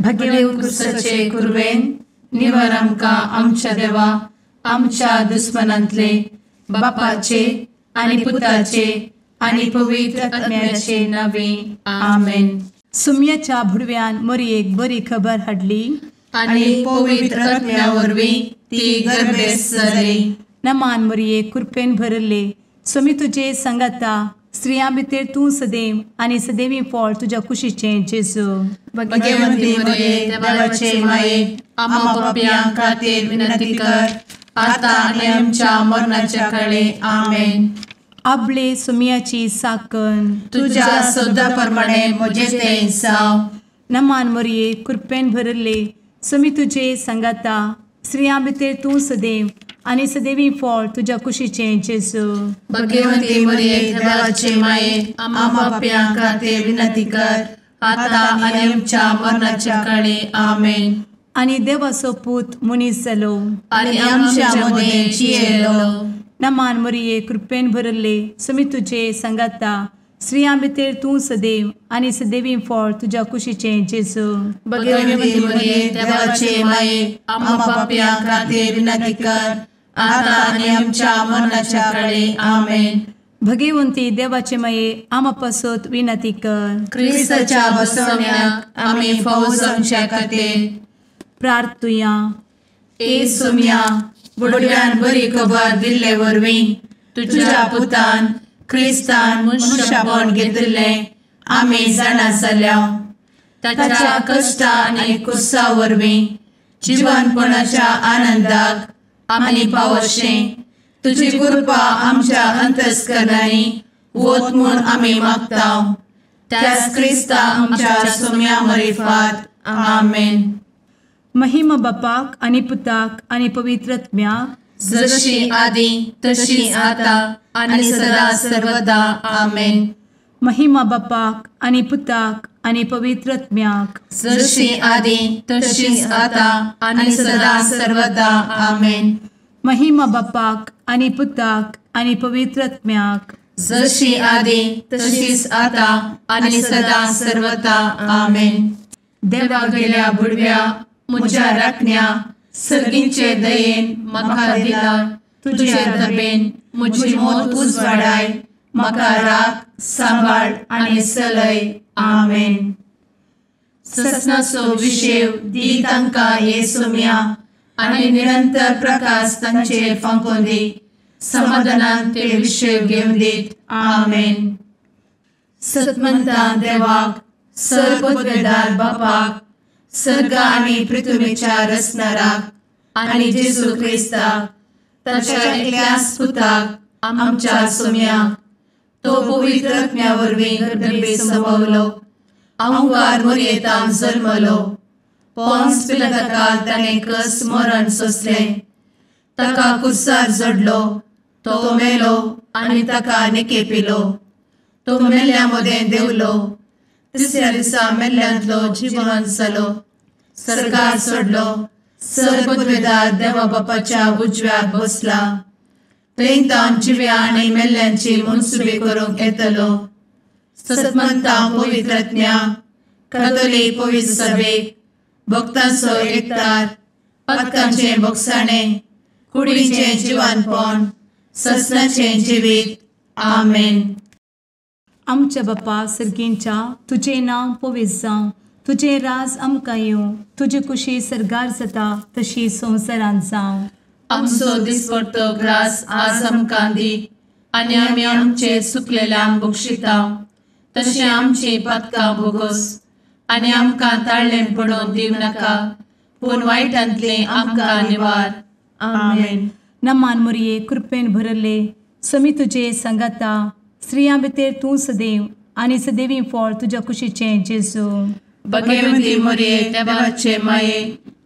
भगेव कुरवेन निवर आमकां आमच्या देवा आमच्या दुस्मनांतले बापाचे आनी पुताचे आनी पवित्र आत्म्याचे नावे आमेन. सुम्याच्या भुडव्यान मोरयेक बरी खबर हाडली आनी पवित्र आत्म्या वरवीं ती गर्भेस्त जाली. नमान मोरये, कृपेन भरले, स्वामी तुजे संगाता, स्त्रियां भितर तूं सदैव आनी सदैवी फळ तुज्या कुशीचें जेजू. भगवंती मोरये, देवाचे माये, आम्हा पापयां खातीर विनंती कर आता आनी आमच्या मरणाच्या काळे. आमेन. आपले सुम्याची साकन तुज्या सदा प्रमाणे म्हजें तें जावं. नमान मोरये, कृपेन भरले, स्वामी तुजे संगाता, स्त्रियां भितर तूं सदैव आनी सदैवी फळ तुज्या कुशीचें जेजू. भगवंती मोरये, देवाचे माये, आम्हा पापयां खातीर विनंती कर आता आनी आमच्या मरणाच्या काळे. आमेन. आनी देवाचो पूत मनीस जालो आनी आमच्या मदें जियेलो. नमान मोरये, कृपेन भरले, स्वामी तुजे संगाता, स्त्रियां भितर तूं सदैव आनी सदैवी फळ तुज्या कुशीचें जेजू. भगवंती मोरये, देवाचे माये, आम्हा पापयां खातीर विनंती कर आता आनी आमच्या मरणाच्या काळे. आमेन. भगवंती देवाचे माये, आम्हा पासत विनंती कर. क्रिस्ताच्या बसवण्याक आमी फावो जावच्या खातीर प्रार्थुया. ए सुम्या, बुडव्यान बरी खबर दिल्ले वरवीं तुज्या पुतान क्रिस्तान मनशापण घेतिल्लें आमी जाणा जाल्या. ताच्या कश्टा आनी कुसा वरवीं जिवनपणाच्या आनंदाक आमी पावशें तुजी कृपा आमच्या अंतस्करणांनी वत म्हूण आमी मागता. त्याच क्रिस्ता आमच्या सुम्या मरिफात. आमेन. महिमा बापाक आनी पुताक आनी पवित्र आत्म्याक, जशी आदी तशी आता आनी सदा सर्वदा. आमेन. महिमा बापाक आनी पुताक आनी पवित्र आत्म्याक, जशी आदी तशी आता आनी सदा सर्वदा. आमेन. महिमा बापाक आनी पुताक आनी पवित्र आत्म्याक, जशी आदी तशीच आता आनी सदा सर्वदा. आमेन. देवा गेल्या बुडव्या म्हज्या राखण्या सर्गींचे दयेन म्हाका दिला तुजे दबेन म्हजी मोत उजवाडाय, म्हाका राख सांबाळ आनी चलय. आमेन. ससनाचो विशेव दी तांकां हे सोम्या आनी निरंतर प्रकाश तांचेर फांकोवन दी, समाधानान ते विशेव घेवन दीत. आमेन. सतमंता देवाक, सर्वपदवेदार बापाक, सर्ग आनी पृथ्वीच्या रचणाराक आनी जेजू क्रिस्ताक ताच्या एकल्याच पुताक आमच्या सोम्याक, तो पवित्र आत्म्या वरवीं गर्भे संभवलो, अहंकार मोरयेतान जल्मलो, पोन्स पिलाताकाल ताणें कस मरण सोंसलें, ताका कुर्सार जडलो, तो मेलो आनी ताका निकेपिलो, तो मेल्ल्या मदें देंवलो, तिसऱ्या दिसा मेल्ल्यांतलो जिवन जालो, सर्गार सोडलो, सर्वपदवेदार देवा बापाच्या उजव्याक बसला, थंय तावन जिव्या आनी मेल्ल्यांची मनसुबी करूंक येतलो. सतमंता पवित्र आत्म्या, कातोलीक पवित्र सभेक, भक्तांचो एकतार, पातकांचें भोगसाणें, कुडीचें जिवानपण, ससनाचें जिवीत. आमेन. आमच्या बापा सर्गींच्या, तुजें नांव पवित्र जावं, तुजें राज आमकां येवं, तुजी कुशी सर्गार जाता तशी संवसारांत जावं. आमचो दिसपडतो ग्रास आज आमकां दी आनी आमी आमचे सुकलेल्यांक बक्षिता तशें आमची पातकां भोगोस आनी आमकां ताळ्ळें पडोवन दिवं नाका, पूण वायटांतलें आमकां निवार. आमेन. नमान मोरये, कृपेन भरले, स्वामी तुजे संगाता, स्त्रियां भितर तूं सदैव आनी सदैवी फळ तुज्या कुशीचें जेजू. भगवंती मोरये, देवाचे माये,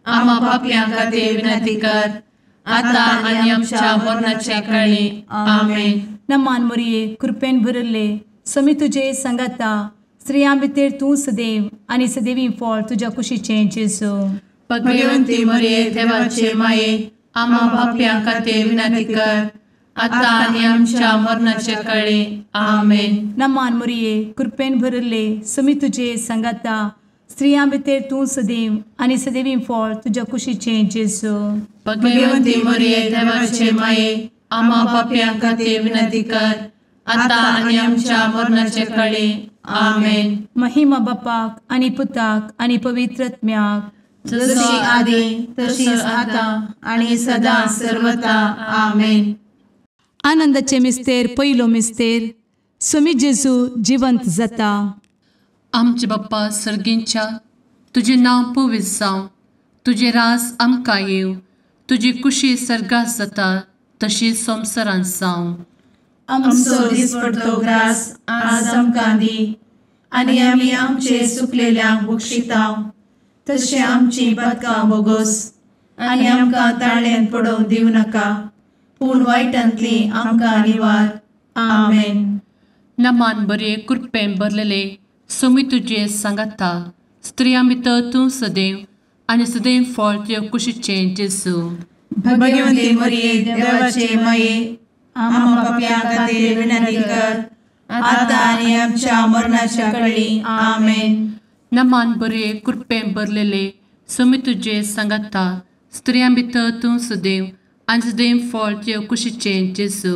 आम्हा पापयां खातीर विनंती कर आता आनी आमच्या मरणाच्या काळी. आमेन. नमान मोरये, कृपेन भरले, स्वामी तुजे संगाता, स्त्रियां भितर तूं सदैव आनी सदैवी फळ तुज्या कुशीचें जेजू. भगवंती मोरये, देवाचे माये, आम्हा पापयां खातीर विनंती कर आता आनी आमच्या मरणाच्या काळी. आमेन. नमान मोरये, कृपेन भरले, स्वामी तुजे संगाता, स्त्रियां भितर तूं सदैव आनी सदैवी फळ तुज्या कुशीचें जेजू. भगवंती मरिये देवाचे माये, आम्हा पापयां खातीर विनंती कर, आतां आनी आमच्या मरणाचे कळे. आमेन. महिमा बापाक आनी पुताक आनी पवित्र आत्म्याक, जशी आदी तशीच आतां आनी सदां सर्वता. आमेन. आनंदाचे मिस्तेर पयलो मिस्तेर, स्वामी जेजू जिवंत जाता. आमचे बाप्पा सर्गींच्या, तुजें नांव पवित्र जावं, तुजें राज आमकां येवं, तुजी कुशी सर्गात जाता तशी संवसारांत जावं. आमचो दिसपडतो ग्रास आज आमकां दी, आनी आमी आमचे सुकलेल्यांक बक्षिता तशें आमची पातकां बोगोस, आनी आमकां ताळ्यांत पडोवंक दिवं नाका, पूण वायटांतली आमकां निवार. आमेन. नमान बरे कृपेन भरलेले स्वामी तुजे सांगाता, स्त्रियां भितर तूं सदैव आनी सदैव फळ तुज्या कुशीचें जेजू. भगवंती मरिये देवाचे माये, आम्हा पापयां खातीर विनंती कर, आतां आनी आमच्या मरणाच्या कळी. आमेन. नमान बरे कृपेन भरलेले स्वामी तुजे सांगाता, स्त्रियां भितर तूं सदैव आनी सदैव फळ तुज्या कुशीचें जेजू.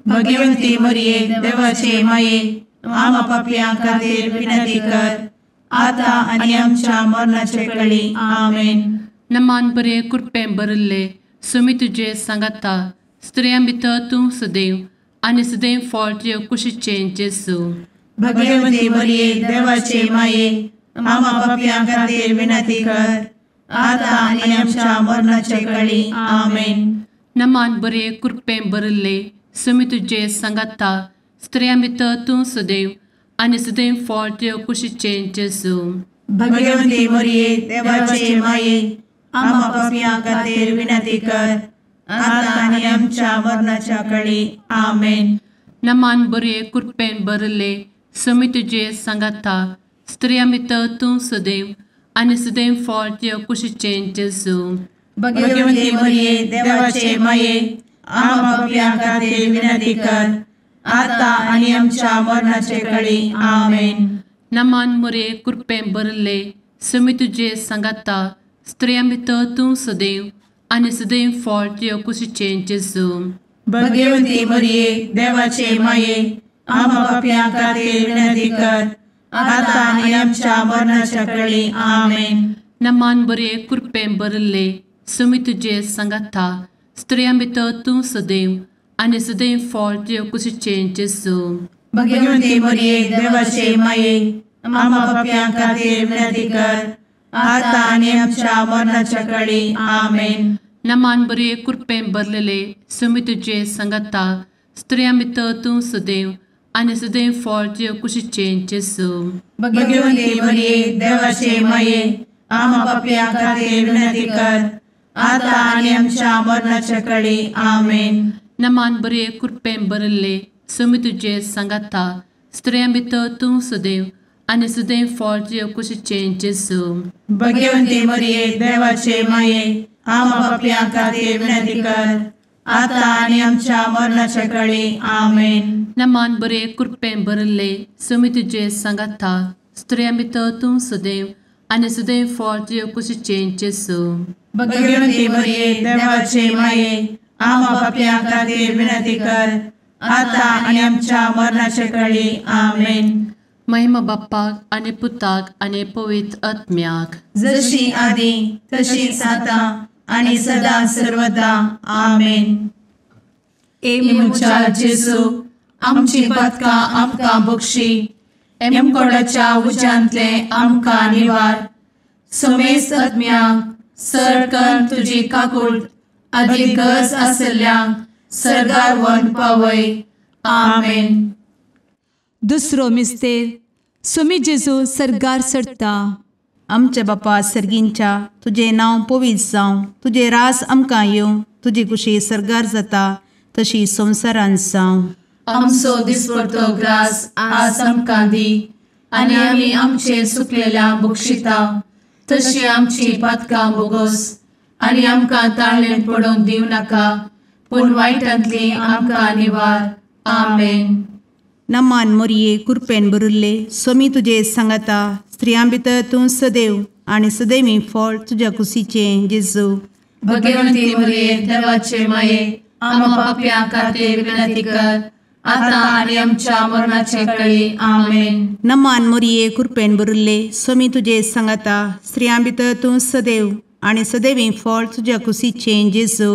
भगवंती मरिये देवाचे माये, आम्हा पापयां खातीर विनंती कर, आतां आनी आमच्या मरणाचे कळी. आमेन. नमान बरे कृपेन भरिल्ले स्वामी तुजे सांगाता, स्त्रियां भितर तूं सदैव आनी सदैव फळ तुज्या कुशीचें जेजू. भगवंती मरिये देवाचे माये, आम्हा पापयां खातीर विनंती कर, आतां आनी आमच्या मरणाचे कळी. आमेन. नमान बरे कृपेन भरिल्ले स्वामी तुजे सांगाता, स्त्रियां भितर तूं सदैव आनी सदैव फळ तुज्या कुशीचें जेजू. भगवंती मरिये देवाचे माये, आम्हा पापयां खातीर विनंती कर, आतां आनी आमच्या मरणाच्या कळी. आमेन. नमान बरे कृपेन भरिल्ले स्वामी तुजे सांगाता, स्त्रियां भितर तूं सदैव आनी सदैव फळ तुज्या कुशीचें जेजू. भगवंती मरिये देवाचे माये, आम्हा पापयां खातीर विनंती कर, आतां आनी आमच्या मरणाचे कळी. आमेन. नमान मरिये कृपेन भरिल्ले स्वामी तुजे सांगाता, स्त्रियां भितर तूं सदैव आनी सदैव फळ तुज्या कुशीचें जेजू. भगवंती मरिये देवाचे माये, आम्हा पापयां खातीर विनंती कर, आतां आनी आमच्या मरणाच्या कळी. आमेन. नमान बरे कृपेन भरिल्ले स्वामी तुजे सांगाता, स्त्रियां भितर तूं सदैव आनी सदैव फळ तुज्या कुशीचें जेजू. भगवंती मरिये देवाचे माये, आम्हा पापयां खातीर विनंती कर, आतां आनी आमच्या मरणाच्या कळी. आमेन. नमान बरे कृपेन भरलेले स्वामी तुजे सांगाता, स्त्रियां भितर तूं सदैव आनी सदैव फळ तुज्या कुशीचें जेजू. भगवंती मरिये देवाचे माये, आम्हा पापयां खातीर विनंती कर, आतां आनी आमच्या मरणाच्या कळी. आमेन. नमान बरे कृपेन भरिल्ले स्वामी तुजे सांगाता, स्त्रियां भितर तूं सदैव आनी सदैव फळ तुज्या कुशीचें जेजू. भगवंती मरिये देवाचे माये, आम्हा पापयां खातीर विनंती कर, आतां आनी आमच्या मरणाच्या कळी. आमेन. नमान बरे कृपेन भरिल्ले स्वामी तुजे सांगाता, स्त्रियां भितर तूं सदैव आनी सदैव फळ तुज्या कुशीचें जेजू. भगवंती मरिये देवाचे माये, आम्हा पापयां खातीर विनंती कर, आतां आनी आमच्या मरणाच्या कळी. आमेन. महिमा बाप्पाक आनी पुताक आनी पवित्र आत्म्याक, जशी आदी तशीच आतां आनी सदां सर्वदा. आमेन. ए म्हज्या जेजू, आमची पातकां आमकां बक्षी, एमकोडाच्या उज्यांतले आमकां निवार, समेस्त आत्म्यांक सरकन तुजी काकूट आदी गरज आशिल्ल्यांक सर्गार व्हरून पावय. आमेन. दुसरो मिस्तेर, स्वामी जेजू सर्गार चडटा. आमच्या बापा सर्गींच्या, तुजें नांव पवित्र जावं, तुजें राज आमकां येवं, तुजी कुशी सर्गार जाता तशी संवसारांत जावं. आमचो दिसपडतो ग्रास आज आमकां दी, आनी आमी आमचे सुकलेल्या बक्षिता तशी आमची पातकां बोगोस, आनी आमकां ताळ्ळेंत पडोवंक दिवं नाका, पूण वायटांतली आमकां निवार. आमेन. नमान मोरये कृपेन भरिल्ले स्वामी तुजे सांगाता, स्त्रियां भितर तूं सदैव आनी सदैवी फळ तुज्या कुशीचें जेजू। भगवंती मरिये देवाचे माये आम्हा पाप्यां खातीर विनंती कर आता आनी आमच्या मरणाचे वेळी। आमेन। नमान मरिये कृपेन भरिल्ले स्वामी तुजे सांगाता स्त्रियां भितर तूं सदैव आनी सदैवी फळ तुज्या कुशीचें जेजू।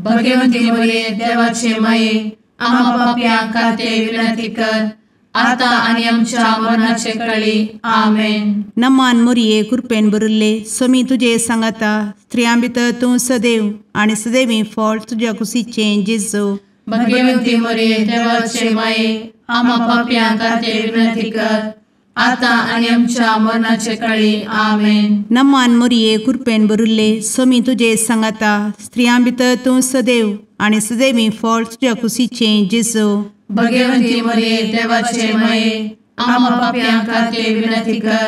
भगवंती मरिये देवाचे माये आम्हा पाप्यां खातीर विनंती कर आता आनी आमच्या मरणाचे वेळी। आमेन। नमान मरिये कृपेन भरिल्ले स्वामी तुजे सांगाता स्त्रियां भितर तूं सदैव आनी सदैवी फळ तुज्या कुशीचें जेजू। भगवंती मरिये देवाचे माये आम्हा पाप्यां खातीर विनंती कर आता आनी आमच्या मरणाचे वेळी। आमेन। नमान मरिये कृपेन भरिल्ले स्वामी तुजे सांगाता स्त्रियां भितर तूं सदैव आनी सदैवी फळ तुज्या कुशीचें जेजू। भगवंती मरिये देवाचे माये आम्हा पाप्यां खातीर विनंती कर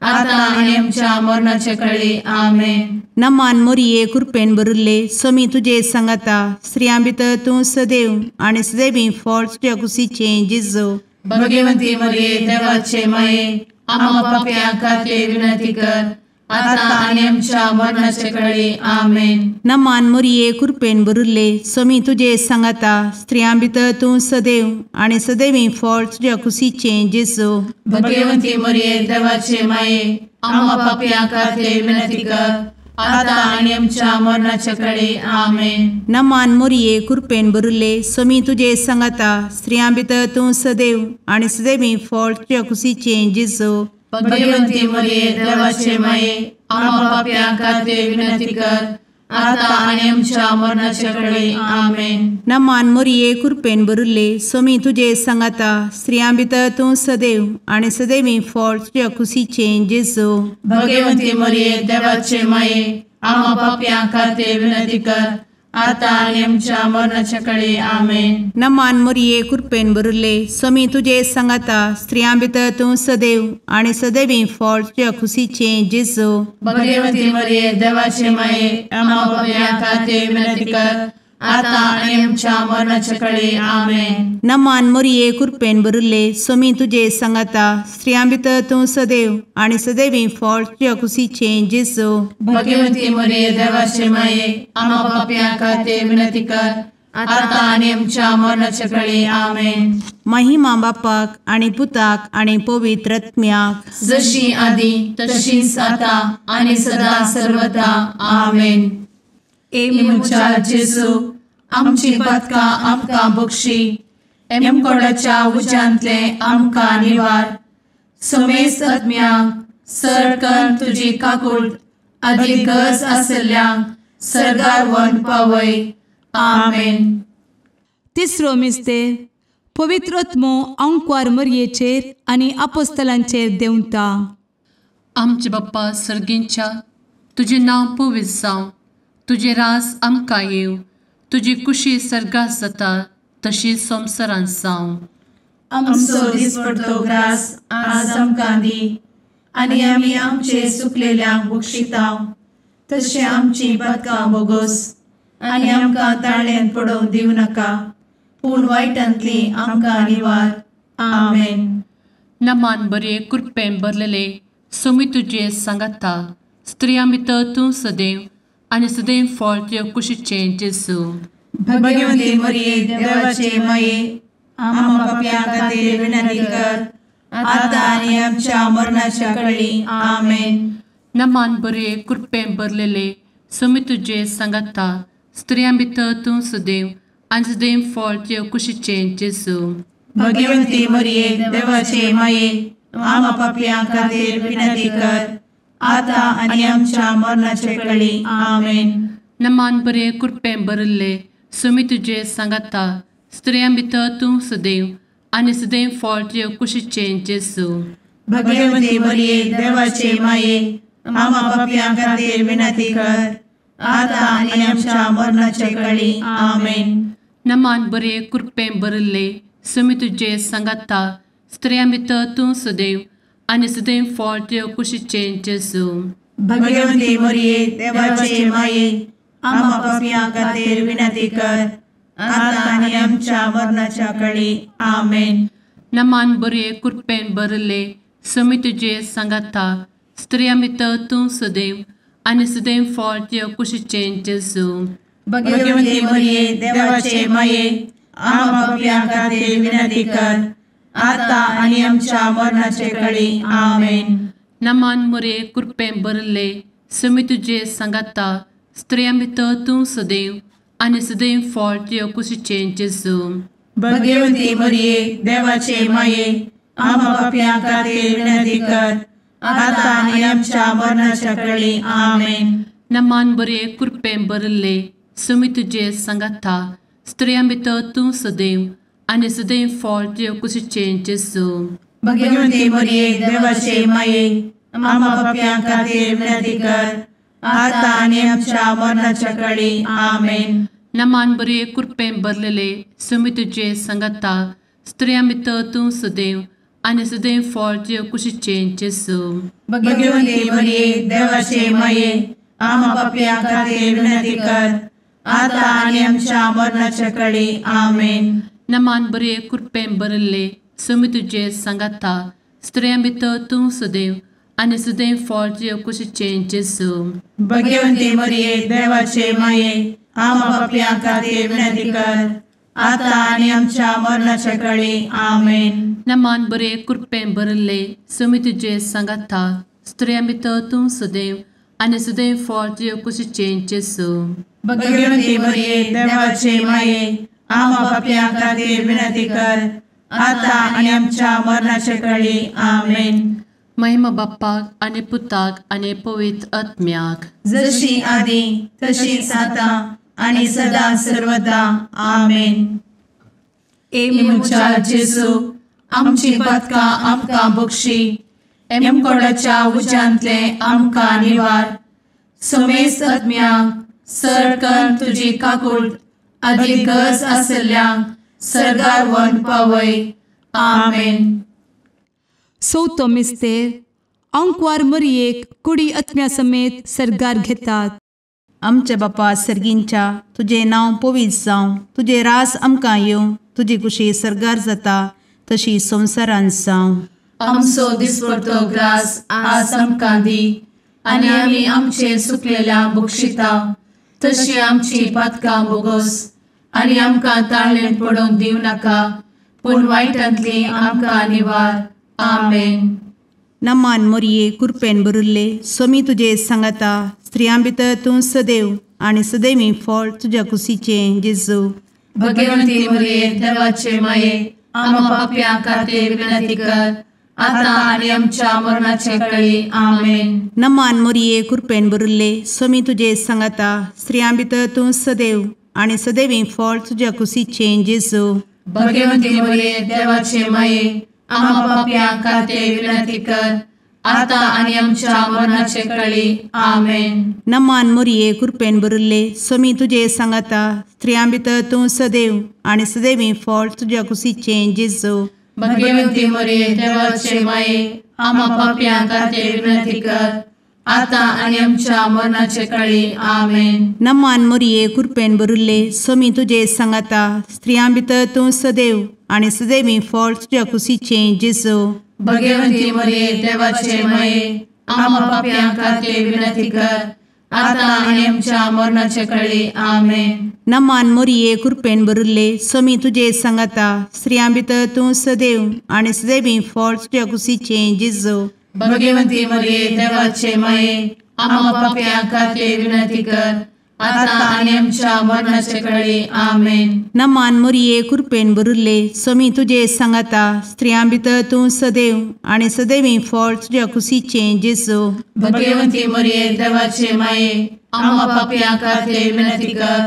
आता आनी आमच्या मरणाचे वेळी। आमेन। नमान मरिये कृपेन भरिल्ले स्वामी तुजे सांगाता स्त्रियां भितर तूं सदैव आनी सदैवी फळ तुज्या कुशीचें जेजू। भगवंती मरिये देवाचे माये आम्हा पाप्यां खातीर विनंती कर आता आनी आमच्या मरणाचे वेळी। आमेन। नमान मरिये कृपेन भरिल्ले स्वामी तुजे सांगाता स्त्रियां भितर तूं सदैव आनी सदैवी फळ तुज्या कुशीचें जेजू। भगवंती मरिये देवाचे माये आम्हा पाप्यां खातीर विनंती कर आता आनी आमच्या मरणाचे वेळी। आमेन। नमान मरिये कृपेन भरिल्ले स्वामी तुजे सांगाता स्त्रियां भितर तूं सदैव आनी सदैवी फळ तुज्या कुशीचें जेजू। भगवंती मरिये देवाचे माये आम्हा पाप्यां खातीर विनंती कर आता आनी आमच्या मरणाचे वेळी। आमेन। नमान मरिये कृपेन भरिल्ले स्वामी तुजे सांगाता स्त्रियां भितर तूं सदैव आनी सदैवी फळ तुज्या कुशीचें जेजू। भगवंती मरिये देवाचे माये आम्हा पाप्यां खातीर विनंती कर आता आनी आमच्या मरणाचे वेळी। आमेन। नमान मरिये कृपेन भरिल्ले स्वामी तुजे सांगाता स्त्रियां भितर तूं सदैव आनी सदैवी फळ तुज्या कुशीचें जेजू। भगवंती मरिये देवाचे माये आम्हा पाप्यां खातीर विनंती कर आता आनी आमच्या मरणाचे वेळी। आमेन। नमान मरिये कृपेन भरिल्ले स्वामी तुजे सांगाता स्त्रियां भितर तूं सदैव आनी सदैवी फळ तुज्या कुशीचें जेजू। भगवंती मरिये देवाचे माये आम्हा पाप्यां खातीर विनंती कर आता आनी आमच्या मरणाचे वेळी। आमेन। महिमा बापाक आनी पुताक आनी पवित्र आत्म्याक जशी आदी तशीच आता आनी सदा सर्वदा। आमेन। ए म्हज्या जेजू आमची पातकां आमकां बक्षी एमकोडाच्या उज्यांतले आमकां निवार समेस्त आत्म्यांक सरकन तुजी काकूट आदी गरज आशिल्ल्यांक सर्गार व्हरून पावय। आमेन। तिसरो मिस्तेर पवित्र आत्मो आंकवार मरयेचेर आनी आपोस्तलांचेर देंवता। आमचे बाप्पा सर्गींच्या तुजें नांव पवित्र जावं, तुजें राज आमकां येवं, तुजी कुशी सर्गात जाता तशी संवसारांत जावं। आमचो दिसपडतो ग्रास आज आमकां दी आनी आमी आमचे सुकलेल्यांक बक्षितांव तशें आमची पातकां बोगोस आनी आमकां ताळ्यान पडोवंक दिवं नाका पूण वायटांतली आमकां निवार। आमेन। नमान बरे कृपेन भरलेले स्वामी तुजे सांगाता स्त्रियां भितर तूं सदैव आनी सदैव फळ तुज्या कुशीचें जेजू। भगवंती मरिये देवाचे माये आम्हा पाप्यां खातीर विनंती कर आता आनी आमच्या मरणाच्या वेळी। आमेन। नमान बरे कृपेन भरलेले स्वामी तुजे सांगाता स्त्रियां भितर तूं सदैव आनी सदैव फळ तुज्या कुशीचें जेजू। भगवंती मरिये देवाचे माये आम्हा पाप्यां खातीर विनंती कर आता आनी आमच्या मरणाचे वेळी। आमेन। नमान बरे कृपेन भरिल्ले स्वामी तुजे सांगाता स्त्रियां भितर तूं सदैव आनी सदैव फळ तुज्या कुशीचें जेजू। भगवंती मरिये देवाचे माये आम्हा पाप्यां खातीर विनंती कर आता आनी आमच्या मरणाचे वेळी। आमेन। नमान बरे कृपेन भरिल्ले स्वामी तुजे सांगाता स्त्रियां भितर तूं सदैव आनी सदैव फळ तुज्या कुशीचें जेजू। भगवंती मरिये देवाचे माये आम्हा पाप्यां खातीर विनंती कर आता आनी आमच्या मरणाच्या वेळी। आमेन। नमान बरे कृपेन भरिल्ले समी तुजे सांगाता स्त्रियां भितर तूं सदैव आनी सदैव फळ तुज्या कुशीचें जेजू. भगवती मरिये देवाचे माये आम्हा पाप्यां खातीर विनंती कर आता आनी आमच्या मरणाचे कळी. आमेन. नमान मोरये कृपेन भरिल्ले समी तुजे सांगाता स्त्रियां भितर तूं सदैव आनी सदैव फळ तुज्या कुशीचें जेजू. भगवती मरिये देवाचे माये आम्हा पाप्यां खातीर विनंती कर आता आनी आमच्या मरणाच्या कळी. आमेन. नमान बरे कृपेन भरिल्ले समी तुजे सांगाता स्त्रियां भितर तूं सदैव आनी सदैव फळ तुज्या कुशीचें जेजू. भगवती मरिये देवाचे माये आम्हा पाप्यां खातीर विनंती कर आता आनी आमच्या मरणाच्या कळी. आमेन. नमान बरे कृपेन भरलेले समी तुजे सांगाता स्त्रियां भितर तूं सदैव आनी सदैव फळ तुज्या कुशीचें जेजू. भगवती मरिये देवाचे माये आम्हा पाप्यां खातीर विनंती कर आता आनी आमच्या मरणाच्या कळी. आमेन. नमान बरे कृपेन भरिल्ले समी तुजे सांगाता स्त्रियां भितर तूं सदैव आनी सदैव फळ तुज्या कुशीचें जेजू. भगवती मरिये देवाचे माये आम्हा पाप्यां खातीर विनंती कर आता आनी आमच्या मरणाच्या कळी. आमेन. नमान बरे कृपेन भरिल्ले समी तुजे सांगाता स्त्रियां भितर तूं सदैव आनी सदैव फळ तुज्या कुशीचें जेजू. भगवती मरिये देवाचे माये आम्हा पाप्यां खातीर विनंती कर आता आनी आमच्या मरणाच्या कळी. आमेन. महिमा बाप्पाक आनी पुताक आनी पवित्र आत्म्याक, जशी आदी तशीच आता आनी सदा सर्वदा. आमेन. ए म्हज्या जेजू आमची पातकां आमकां बक्षी, एमकोडाच्या उज्यांतले आमकां निवार, समेस्त आत्म्यांक सरकन तुजी काकूट आदी गरज आसल्ल्यांक सर्गार व्हरून पावय. आमेन. चवथो मिस्तेर आंकवार मरियेक कुडी आत्म्या समेत सर्गार घेतात. आमच्या बापा सर्गींच्या तुजें नांव पवित्र जावं, तुजें राज आमकां येवं, तुजी कुशी सर्गार जाता तशी संवसारांत जावं. आमचो दिसपडतो ग्रास आज आमकां दी आनी आमी आमचे सुकलेल्या बक्षिता तशी आमची पातकां बोगोस आनी आमकां ताळेन पडोवंक दिवं नाका पूण वायटांतली आमकां निवार. आमेन. नमान मोरये कृपेन भरिल्ले स्वामी तुजे सांगाता स्त्रियां भितर तूं सदैव आनी सदैवी फळ तुज्या कुशीचें जेजू. भगवंती मोरये देवाचे माये आम्हा पाप्यां खातीर विनंती कर आता आनी आमच्या मरणाचे कळी. आमेन. नमान मोरये कृपेन भरिल्ले स्वामी तुजे सांगाता स्त्रियां भितर तूं सदैव आनी सदैवी फळ तुज्या कुशीचें जेजू. भगवंती मोरये देवाचे माये आम्हा पाप्यां खातीर विनंती कर आता आनी आमच्या मरणाचे कळी. आमेन. नमान मोरये कृपेन भरिल्ले स्वामी तुजे सांगाता स्त्रियां भितर तूं सदैव आनी सदैवी फळ तुज्या कुशीचें जेजू. भगवंती मोरये देवाचे माये आम्हा पाप्यां खातीर विनंती कर आता आनी आमच्या मरणाचे कळी. आमेन. नमान मोरये कृपेन भरिल्ले स्वामी तुजे सांगाता स्त्रियां भितर तूं सदैव आनी सदैवी फळ तुज्या कुशीचें जेजू. भगवंती मोरये देवाचे माये आम्हा पाप्यां खातीर विनंती कर आता आनी आमच्या मरणाचे कळी. आमेन. नमान मोरये कृपेन भरिल्ले स्वामी तुजे सांगाता स्त्रियां भितर तूं सदैव आनी सदैवी फळ तुज्या कुशीचें जेजू. भगवंती मोरये देवाचे माये आम्हा पाप्यां खातीर विनंती कर आता आनी आमच्या मरणाचे कळी. आमेन. नमान मोरये कृपेन भरिल्ले स्वामी तुजे सांगाता स्त्रियां भितर तूं सदैव आनी सदैवी फळ तुज्या कुशीचें जेजू. भगवंती मोरये देवाचे माये आम्हा पाप्यां खातीर विनंती कर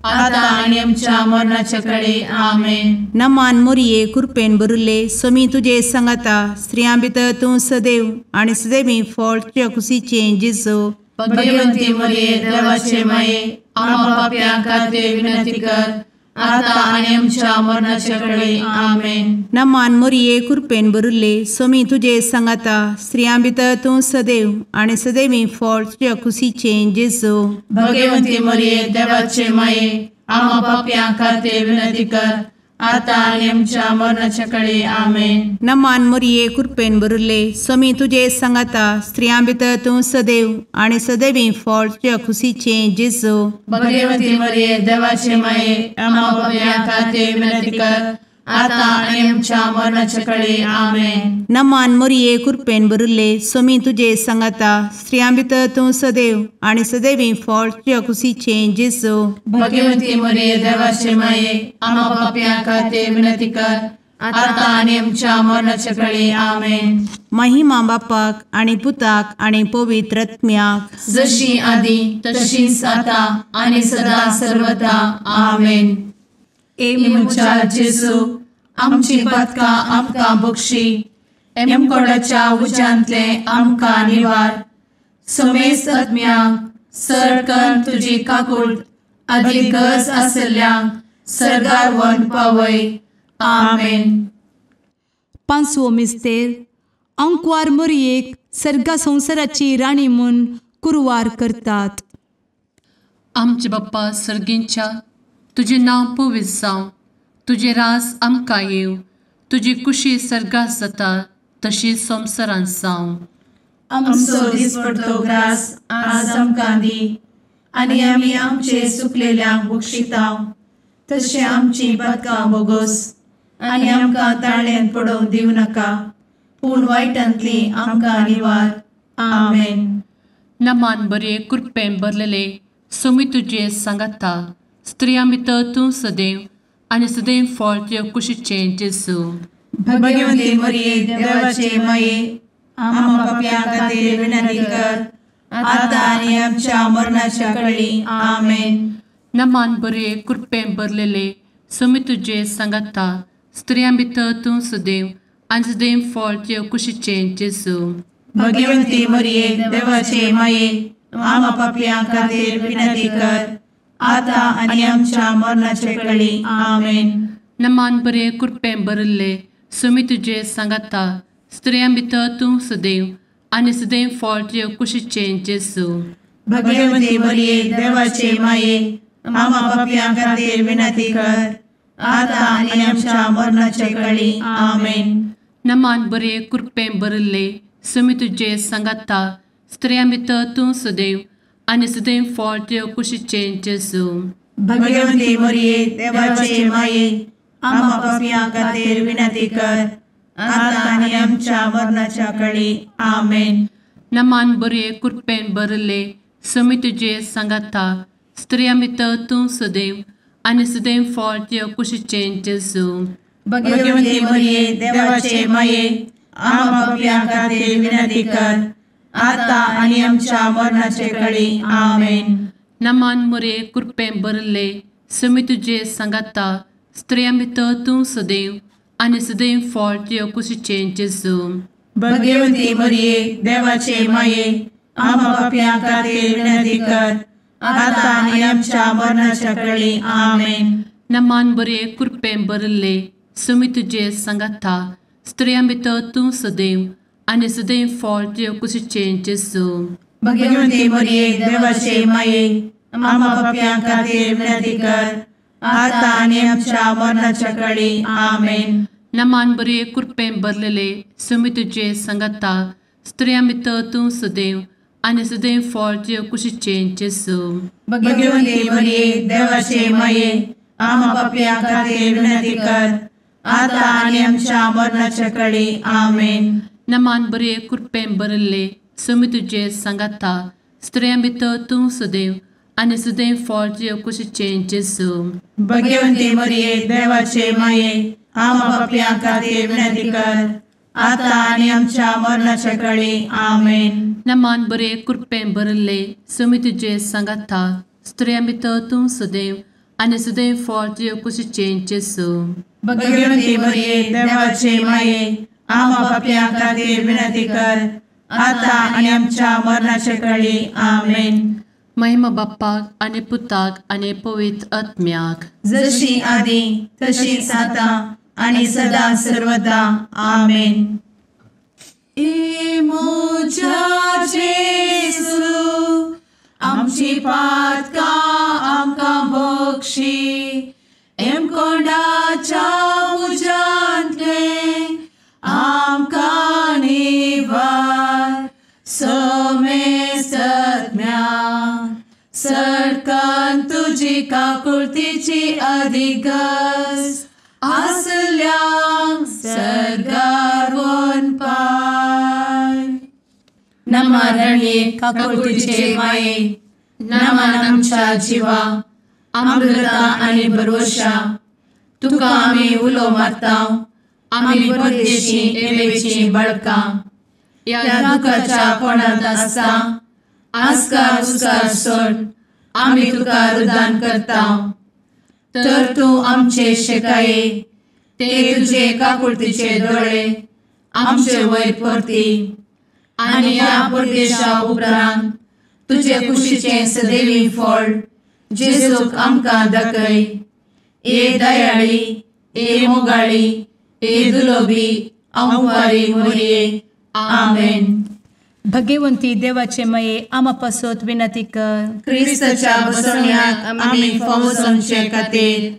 आता आनी आमच्या मरणाचे कळी. आमेन. नमान मोरये कृपेन भरिल्ले स्वामी तुजे सांगाता स्त्रियां भितर तूं सदैव आनी सदैवी फळ तुज्या कुशीचें जेजू. भगवंती मोरये देवाचे माये आम्हा पाप्यां खातीर विनंती कर आता आनी आमच्या मरणाचे कळी. आमेन. नमान मोरये कृपेन भरिल्ले स्वामी तुजे सांगाता स्त्रियां भितर तूं सदैव आनी सदैवी फळ तुज्या कुशीचें जेजू. भगवंती मोरये देवाचे माये आम्हा पाप्यां खातीर विनंती कर आतां आनी आमच्या मरणाच्या कळे. आमेन. नमान मोरये कृपेन भरिल्ले, स्वामी तुजे सांगाता, स्त्रियां भितर तूं सदैव आनी सदैवी फळ तुज्या खुशीचें जेजू. भगवती मरिये देवाचे माये, आम्हा पाप्यां खातीर विनंती कर, आतां आनी आमच्या मरणाच्या कळे. आमेन. नमान मोरये कृपेन भरिल्ले, स्वामी तुजे सांगाता, स्त्रियां भितर तूं सदैव आनी सदैवी फळ तुज्या खुशीचें जेजू. भगवती मरिये देवाचे माये, आम्हा पाप्यां खातीर विनंती कर, आतां आनी आमच्या मरणाच्या कळे. आमेन. महिमा बापाक आनी पुताक आनी पवित्र आत्म्याक, जशी आदी तशीच आतां आनी सदा सर्वदा. आमेन. ए म्हज्या जेजू, आमची पातकां आमकां बक्षी, एमकोडाच्या उज्यांतले आमकां निवार, समेस्त आत्म्यांक सरकन तुजी काकूट आदी गरज आशिल्ल्यांक सर्गार व्हरून पावय. आमेन. पांचवो मिस्तेर. आंकवार मोरयेक सर्गा संवसाराची राणी म्हूण कुरवार करतात. आमचे बाप्पा सर्गींच्या, तुजें नांव पवित्र जावं, तुजें राज आमकां येवं, तुजी कुशी सर्गात जाता तशी संवसारांत जावं. आमचो दिसपडतो ग्रास आज आमकां दी, आनी आमी आमचे सुकलेल्यांक बक्षितांव, तशें आमची पातकां बोगोस, आनी आमकां ताळ्यांत पडोवंक दिवं नाका, पूण वायटांतली आमकां निवार. आमेन. नमान बरे कृपेन भरलेले, स्वामी तुजे सांगाता, स्त्रियां भितर तूं सदैव आनी सदैव फळ तुज्या कुशीचें जेजू. भगवती मरिये देवाचे माये, आम्हा पाप्यां खातीर विनंती कर, आतां आनी आमच्या मरणाच्या कळी. आमेन. नमान बरे कृपेन भरलेले, स्वामी तुजे सांगाता, स्त्रियां भितर तूं सदैव आनी सदैव फळ तुज्या कुशीचें जेजू. भगवती मरिये देवाचे माये, आम्हा पाप्यां खातीर विनंती कर, आतां आनी आमच्या मरणाच्या कळी. आमेन. नमान बरे कृपेन भरिल्ले, स्वामी तुजे सांगाता, स्त्रियां भितर तूं सदैव आनी सदैव फळ तुज्या कुशीचें जेजू. भगवती मरिये देवाचे माये, आम्हा पाप्यां खातीर विनंती कर, आतां आनी आमच्या मरणाच्या कळी. आमेन. नमान बरे कृपेन भरिल्ले, स्वामी तुजे सांगाता, स्त्रियां भितर तूं सदैव आनी सदैव फळ तुज्या कुशीचें जेजू. भगवती मरिये देवाचे माये, आम्हा पाप्यां खातीर विनंती कर, आतां आनी आमच्या मरणाच्या कळी. आमेन. नमान बरे कृपेन भरिल्ले, स्वामी तुजे सांगाता, स्त्रियां भितर तूं सदैव आनी सदैव फळ तुज्या कुशीचें जेजू. भगवती मरिये देवाचे माये, आम्हा पाप्यां खातीर विनंती कर, आतां आनी आमच्या मरणाचे कळी. आमेन. नमान मरिये कृपेन भरिल्ले, स्वामी तुजे सांगाता, स्त्रियां भितर तूं सदैव आनी सदैव फळ तुज्या कुशीचें जेजू. भगवती मरिये देवाचे माये, आम्हा पाप्यां खातीर विनंती कर, आतां आनी आमच्या मरणाच्या कळी. आमेन. नमान बरे कृपेन भरिल्ले, स्वामी तुजे सांगाता, स्त्रियां भितर तूं सदैव आनी सदैव फळ तुज्या कुशीचें जेजू. भगवती मरिये देवाचे माये, आम्हा पाप्यां खातीर विनंती कर, आतां आनी आमच्या मरणाच्या कळी. आमेन. नमान बरे कृपेन भरलेले, स्वामी तुजे सांगाता, स्त्रियां भितर तूं सदैव आनी सदैव फळ तुज्या कुशीचें जेजू. भगवती मरिये देवाचे माये, आम्हा पाप्यां खातीर विनंती कर, आतां आनी आमच्या मरणाच्या कळी. आमेन. नमान बरे कृपेन भरिल्ले, स्वामी तुजे सांगाता, स्त्रियां भितर तूं सदैव आनी सदैव फळ तुज्या कुशीचें जेजू. भगवती मरिये देवाचे माये, आम्हा पाप्यां खातीर विनंती कर, आतां आनी आमच्या मरणाच्या कळी. आमेन. नमान बरे कृपेन भरिल्ले, स्वामी तुजे सांगाता, स्त्रियां भितर तूं सदैव आनी सदैव फळ तुज्या कुशीचें जेजू. भगवती मरिये देवाचे माये, आम्हा पाप्यां खातीर विनंती कर, आतां आनी आमच्या मरणाच्या कळी. आमेन. महिमा बाप्पाक आनी पुताक आनी पवित्र आत्म्याक, जशी आदी तशीच आतां आनी सदा सर्वदा. आमेन. ए म्हज्या जेजू, आमची पातकां आमकां बक्षी, एमकोंडाच्या तुजी काकुळतीची अधिक गरज आसल्यांक सर्गार वनपाय. नमा रणये काकुळतीचे माये, नमन आमच्या जिवा, अमृता आनी भरवशा, तुका आमी उलो मारता, आमी परदेशी एवेची बळकां, ह्या दुखाच्या कोणांत आसता आस्कार उस्कार सोड आमी तुका रुदान करता. तर तूं आमचे शेकाये ते तुजे काकुळतीचे दोळे आमचे वयर परती आनी ह्या परदेशा उपरांत तुजे कुशीचें सदैवी फळ जेजूक आमकां दाखय. ए दयाळी, ए मोगाळी, ए दुलोबी अंवारी मोरये. आमेन. भगवंती देवाचे मये आमा पासत विनंती कर. क्रिस्ताच्या बसवण्याक आमी फावो जावचे खातीर.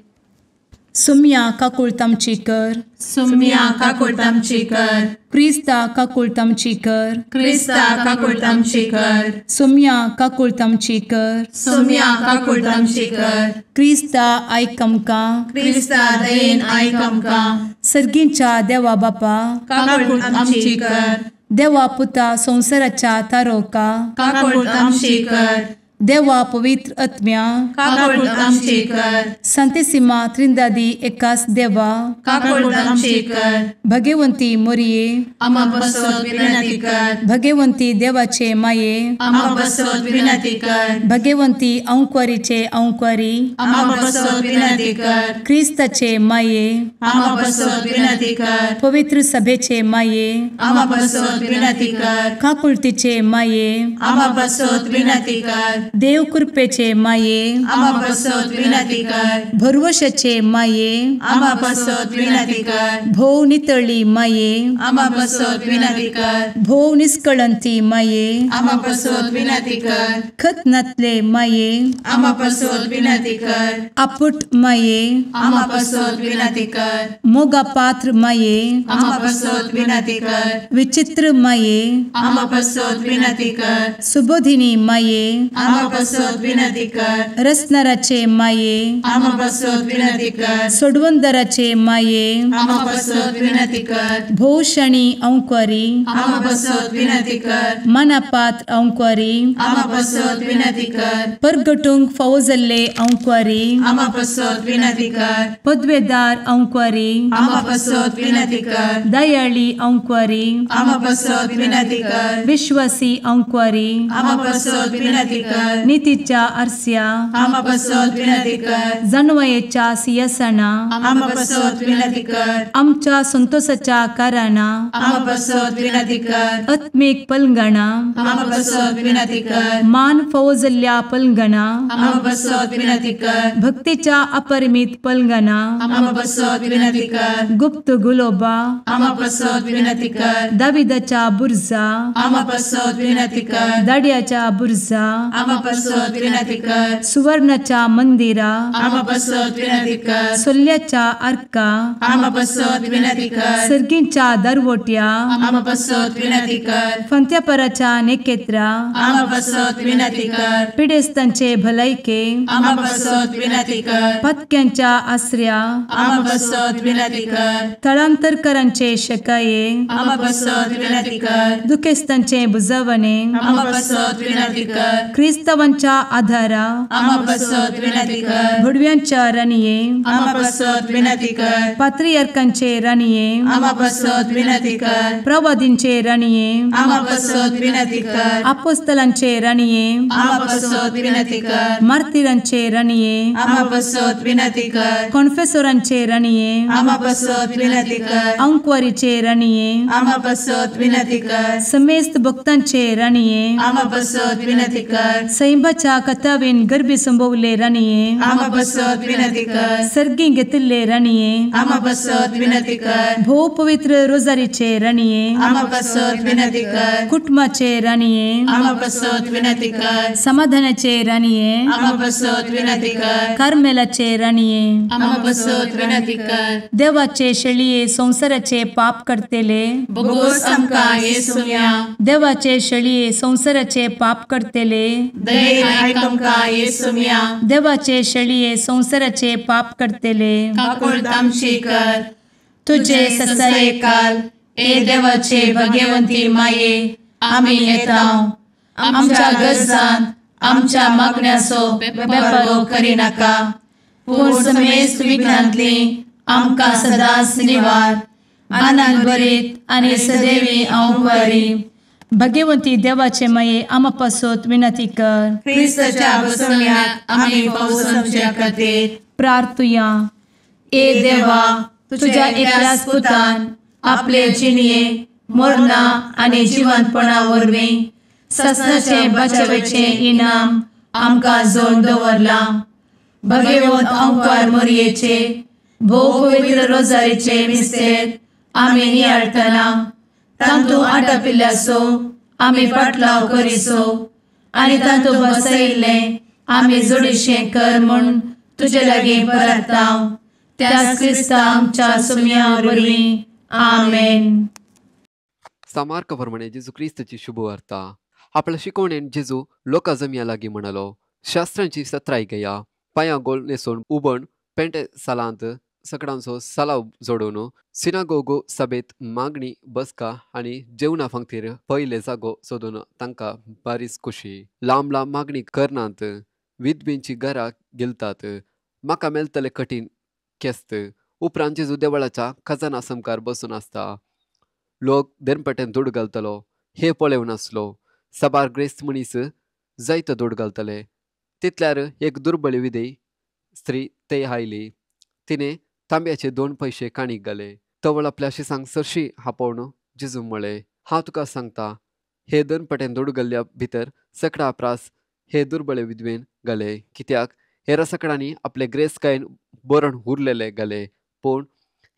सुम्या काकुळत आमची कर. सुम्या काकुळत आमची कर. क्रिस्ता काकुळत आमची कर. क्रिस्ता काकुळत आमची कर. सुम्या काकुळत आमची कर. सुम्या काकुळत आमची कर. क्रिस्ता आयक आमकां. क्रिस्ता दयेन आयक आमकां. सर्गींच्या देवा बापा काकुळत आमची कर. देवा पुता संवसाराच्या तारोका काकुळत आमची कर. देवा पवित्र आत्म्या काकुळत आमची कर. संतेसिमा त्रिंदादी एकास देवा काकुळत आमची कर. भगवंती मोरये आमा पासत विनंती कर. भगवंती देवाचे माये आमा पासत विनंती कर. भगवंती अंकुरीचे अंकुरी आमा पासत विनंती कर. क्रिस्ताचे माये आमा पासत विनंती कर. पवित्र सभेचे माये आमा पासत विनंती कर. काकुळतीचे माये आमा पासत विनंती कर. देव कृपेचे माये आमा पासत विनंती कर. भरवशाचे माये आमा पासत विनंती कर. भोव नितळी माये आमा पासत विनंती कर. भोव निष्कळंती माये आमा पासत विनंती कर. खत नातले माये आमा पासत विनंती कर. आपुट माये आमा पासत विनंती कर. मोगा पात्र माये आमा पासत विनंती कर. विचित्र माये आमा पासत विनंती कर. सुबोधिनी माये आमा पासत विनंती कर. रसनाराचे माये आमा पासत विनंती कर. सोडवंदराचे माये आमा पासत विनंती कर. भोवशणी अंकुरी आमा पासत विनंती कर. मनापात्र अंकुरी आमा पासत विनंती कर. परगटूंक फावो जाल्ले अंकुरी आमा पासत विनंती कर. पदवेदार अंकुरी आमा पासत विनंती कर. दयाळी अंकुरी आमा पासत विनंती कर. विश्वासी अंकुरी आमा पासत विनंती कर. नितीच्या आरस्या आमा पासत विनंती कर. जानवयेच्या सिंहासना आमा पासत विनंती कर. आमच्या संतोषाच्या कारणा आमा पासत विनंती कर. आत्मीक पलंगणा आमा पासत विनंती कर. मान फावो जाल्ल्या पलंगणा आमा पासत विनंती कर. भक्तीच्या अपरिमित पलंगणा आमा पासत विनंती कर. गुप्त गुलोबा आमा पासत विनंती कर. दाविदाच्या बुर्जा आमा पासत विनंती कर. दाड्याच्या बुर्जा आमा पासत विनंती कर. सुवर्णाच्या मंदिरा आमा पासत विनंती कर. सोल्ल्याच्या आर्का आमा पासत विनंती कर. सर्गींच्या दरवट्या आमा पासत विनंती कर. फंत्यापराच्या नेकेत्रा आमा पासत विनंती कर. पिडेस्तांचे भलायके आमा पासत विनंती कर. पत्क्यांच्या आसऱ्या आमा पासत विनंती कर. थळांतरकरांचे शकाये आमा पासत विनंती कर. दुखेस्तांचे बुजवणे आमा पासत विनंती कर. क्रिस्तावांच्या आधारा आमा पासत विनंती कर. भुडव्यांच्या राणये आमा पासत विनंती कर. पात्रियार्कांचे राणये आमा पासत विनंती कर. प्रवादींचे राणये आमा पासत विनंती कर. आपोस्तलांचे राणये आमा पासत विनंती कर. मार्तिरांचे राणये आमा पासत विनंती कर. कॉन्फेसोरांचे राणये आमा पासत विनंती कर. अंकुवारीचे राणये आमा पासत विनंती कर. समेस्त भक्तांचे राणये आमा पासत विनंती कर. सैंबाच्या कथावेन गर्भी संभवले राणये आमा पासत विनंती कर. सर्गी घेतिल्ले राणये आमा पासत विनंती कर. भोव पवित्र रोजारीचे राणये आमा पासत विनंती कर. कुटुंबाचे राणये आमा पासत विनंती कर. समाधानाचे राणये आमा पासत विनंती कर. कार्मेलाचे राणये आमा पासत विनंती कर. देवाचे शेळये संवसाराचे पाप करतेले बोगोस आमकां येसुम्या देवाचे शेळये संवसाराचे पाप करतेले दयेन आयक आमकां येसुम्या. देवाचे शेळये संवसाराचे पाप करतले काकुळट आमची कर. तुजे ससायेकाल ए देवाचे भगवंती माये आमी येता आमच्या गरजान आमच्या मागण्याचो बेपर्वो करिनाका पूण समेस्त विघ्नांतली आमकां सदांच निवार. आनंद भरीत आनी सदैवी अंवकारी. भगवंती देवाचे माये आमा पासत विनंती कर. क्रिस्ताच्या बसवण्याक आमी पावसाच्या खातीर प्रार्थुया. ए देवा तुझ्या एकल्याच पुतान आपले जिणये मरणा आनी जिवंतपणा वरवीं ससनाचे बचावेचे इनाम आमकां जोड दवरलां. भगवंत अंकार मोरयेचे भोव पवित्र रोजारीचे मिस्तेर आमी नियाळटना तांतू आटापिल्ल्याचो आमी पाटलाव करिसो आनी तांतू बसयिल्लें आमी जोडीशें कर म्हूण तुजे लागीं परता त्याच क्रिस्ता आमच्या सुम्या वरवीं. आमेन. सामार्क प्रमाणे जेजू क्रिस्ताची शुभवार्ता. आपल्या शिकवणेन जेजू लोकां जमया लागीं म्हणालो, शास्त्रांची सत्राय गया पांयां गोल न्हेसून उबण पेंटे सालांत सकडांचो सलाव जोडून सिनागोगो सभेत मागणी बसका आनी जेवणा फांगतीर पयले जागो सोदून तांकां बारीच खुशी. लांब लांब मागणी करनात, विधबींची घरां गिलतात, म्हाका मेळटले कठीण केस्त. उपरांत जेजू देवळाच्या खजाना सामकार बसून आसता. लोक देनपटेन दुड घालतलो हे पळोवन आसलो. साबार ग्रेस्त मनीस जायतो दुड घालतले. तितल्यार एक दुर्बळी विधेय स्त्री ते आयली. तिणें तांब्याचे 2 पयशे काणीक घाले. तवळ आपल्या शिसांक सरशी आपोवन जेजू म्हळें, हांव तुका सांगता, हे दोनपटेन दुड घाल्ल्या भितर सगळा प्रास हे दुर्बळे विधवेन घाले. कित्याक हेर सगळ्यांनी आपले ग्रेसकायेन बरण उरलेले घाले, पूण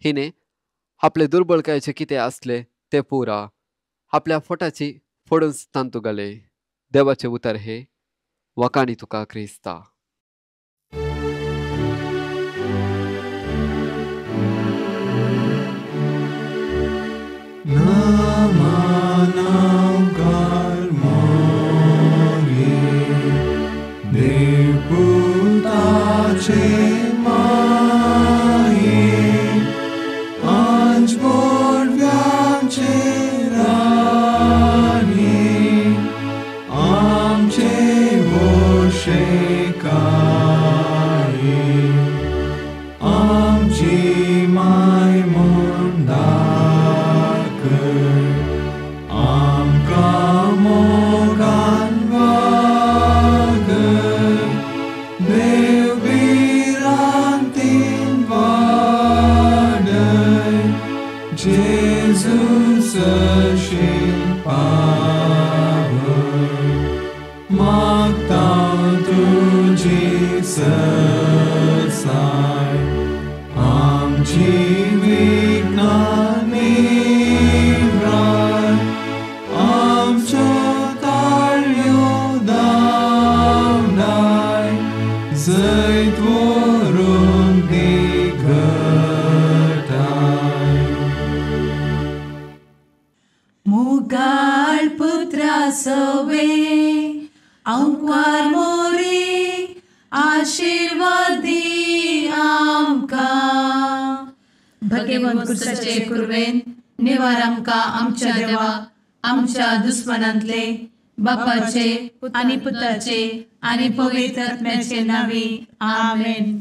हिणें आपले दुर्बळकायेचें कितें आसलें तें पुरा आपल्या फोटाची फोडून तांतू घाले. देवाचें उतर हे वखाणी तुका क्रिस्ता. भगवंत कुरवेन निवार आमकां आमच्या देवा आमच्या दुस्मनांतले बापाचे आनी पुताचे आनी पवित्र आत्म्याचे नांवी. आमेन.